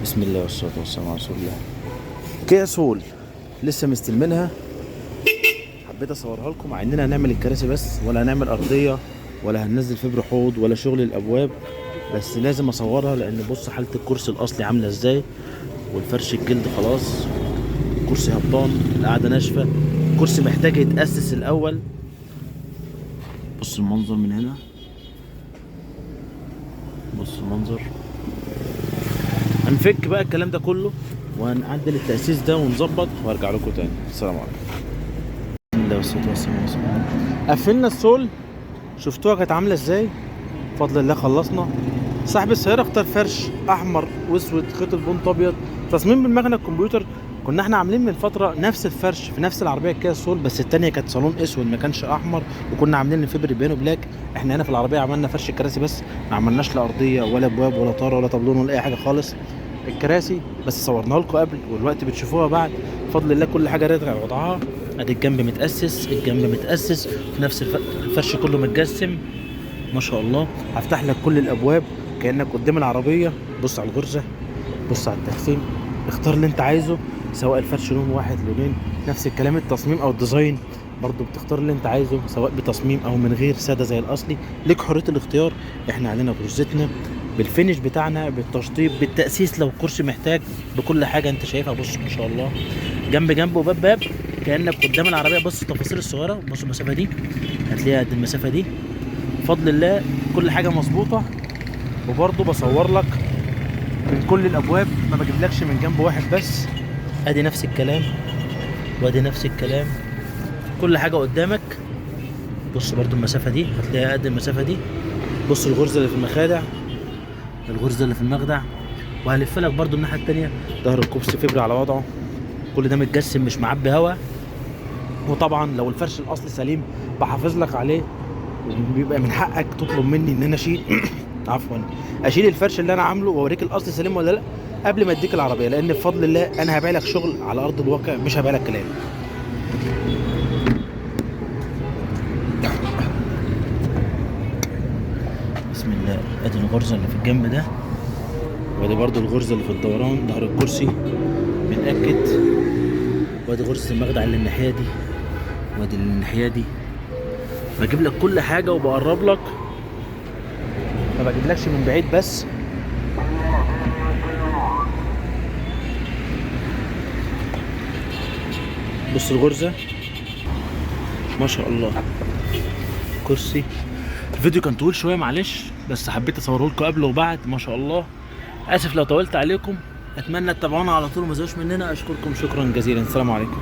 بسم الله والصلاة والسلام على رسول الله. كيا سول لسه مستلمينها، حبيت اصورها لكم مع اننا هنعمل الكراسي بس، ولا هنعمل ارضية ولا هننزل فبر حوض ولا شغل الابواب، بس لازم اصورها لان بص حاله الكرسي الاصلي عامله ازاي، والفرش الجلد خلاص، الكرسي هبطان، القعدة ناشفة، الكرسي محتاج يتاسس الاول. بص المنظر من هنا، بص المنظر. هنفك بقى الكلام ده كله وهنعدل التأسيس ده ونظبط وهرجع لكم تاني. السلام عليكم. بسم الله والصلاة والسلام على رسول الله. قفلنا السول، شفتوها كانت عاملة ازاي؟ بفضل الله خلصنا. صاحب السيارة اختار فرش احمر واسود، خيط البنط ابيض، تصميم بالمكنة الكمبيوتر. كنا احنا عاملين من فترة نفس الفرش في نفس العربية كيا سول، بس التانية كانت صالون اسود ما كانش احمر، وكنا عاملين الفبر piano black. احنا هنا في العربية عملنا فرش الكراسي بس، ما عملناش لا ارضية ولا ابواب ولا طارة ولا طابلون ولا اي حاجة خالص. الكراسي بس صورناها لكم قبل، والوقت بتشوفوها بعد. بفضل الله كل حاجة رجعت على وضعها. ادي الجنب متاسس، الجنب متاسس في نفس الفرش كله متجسم ما شاء الله. هفتح لك كل الابواب كانك قدام العربية. بص على الغرزه، بص على التقسيم، اختار اللي انت عايزه، سواء الفرش لون واحد لونين، نفس الكلام التصميم او ال design برضو بتختار اللي انت عايزه، سواء بتصميم او من غير، ساده زي الاصلي، ليك حرية الاختيار. احنا علينا غرزتنا بال finish بتاعنا، بالتشطيب، بالتاسيس لو الكرسي محتاج، بكل حاجة انت شايفها. بص ما شاء الله، جنب جنب وباب باب كانك قدام العربية. بص التفاصيل الصغيرة، بص المسافة دي هتلاقيها قد المسافة دي. بفضل الله كل حاجة مظبوطة. وبرضو بصور لك من كل الابواب، ما بجيبلكش من جنب واحد بس. ادي نفس الكلام وادي نفس الكلام، كل حاجة قدامك. بص برضو المسافة دي هتلاقيها قد المسافة دي. بص الغرزه اللي في المخادع، الغرزه اللي في المخدع. وهلف لك برضو الناحية التانية، ظهر الكوبس فبر على وضعه، كل ده متجسم مش معبي هوا. وطبعا لو الفرش الاصلي سليم بحافظ لك عليه، وبيبقى من حقك تطلب مني ان انا اشيل عفوا اشيل الفرش اللي انا عامله واوريك الاصل سليم ولا لا قبل ما اديك العربية، لان بفضل الله انا هبيع لك شغل على ارض الواقع، مش هبيع لك كلام. بسم الله. ادي الغرزه اللي في الجنب ده، وادي برضو الغرزه اللي في الدوران ظهر الكرسي بنأكد، وادي غرزه المخدع اللي الناحية دي، وادي اللي الناحية دي. بجيب لك كل حاجة وبقرب لك، ما بجيبلكش من بعيد بس. بص الغرزه ما شاء الله. كرسي. الفيديو كان طويل شوية معلش، بس حبيت اصوره لكم قبل وبعد ما شاء الله. اسف لو طولت عليكم، اتمنى تتابعونا على طول وما تزهقوش مننا. اشكركم شكرا جزيلا. السلام عليكم.